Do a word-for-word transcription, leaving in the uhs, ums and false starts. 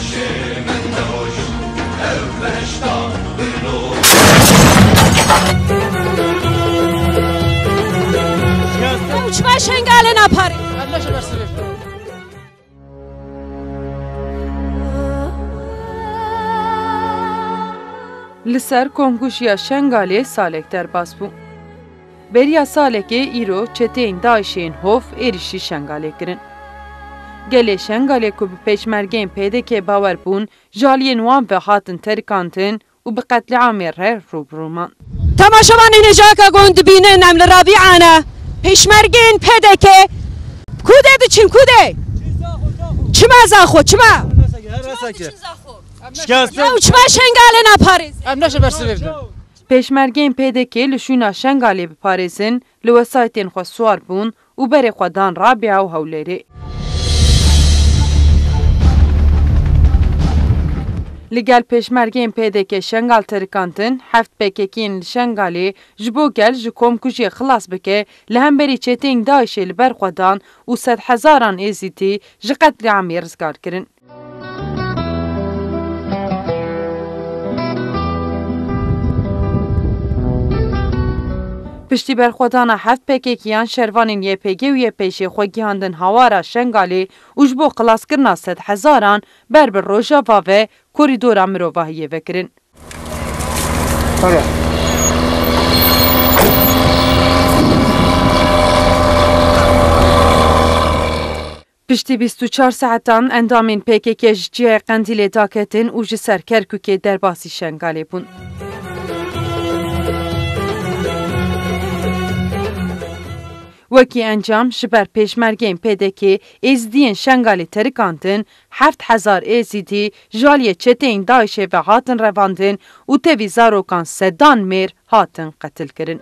Ew çima Şengalê naparê? Li ser komkujiya Şengalê salek derbas bû. Beriya salekê îro çeteyên DAIŞ'ên Hof êrişî Şengalê kirin. Gelê Şengalê ku bi pêşmergeyên P D K bawer bûn, ji aliyên wan ve hatin terikandin û bi qetlîamê re rû bi rû man. Temaşevanên hêja ka gon dibînin, em li Rabîa ne. Pêşmergeyên P D K ku de diçin, ku de? Çima Zaxo, çima? Şikestin. Ew çima Şengalê naparêzin? Em neşe bersivê bidin. Pêşmergeyên P D K li şûna Şengalê biparêzin, li wesaytên xwe siwar bûn û berê xwe dan Rabîa û Hewlêrê. Li gel pêşmergeyên P D K Şengal terikandin, heft P K K'yên li Şengalê ji bo gel ji komkujiyê xilas bike, li hemberî çeteyên DAIŞ'ê li ber xwe dan û sedhezaran Êzîdî ji qetlîamê rizgar kirin. Piştî berxwedana heft P K K'yan, şervanên Y P G û Y P J'ê xwe gihandin hawara Şengalê û ji bo xilaskirina sedhezaran ber bi Rojava ve korîdora mirovahiyê vekirin. Piştî bîst û çar saetan endamên P K K ji çiyayê Qendîlê daketin û ji ser Kerkûkê derbasî Şengalê bûn. Wekî encam, ji ber pêşmergeyên P D K Êzidiyên Şengalê terikandin, heft hezar Êzidî ji aliyê çeteyên DAIŞ'ê ve hatin revandin û tevî zarokan sedan mêr hatin qetilkirin.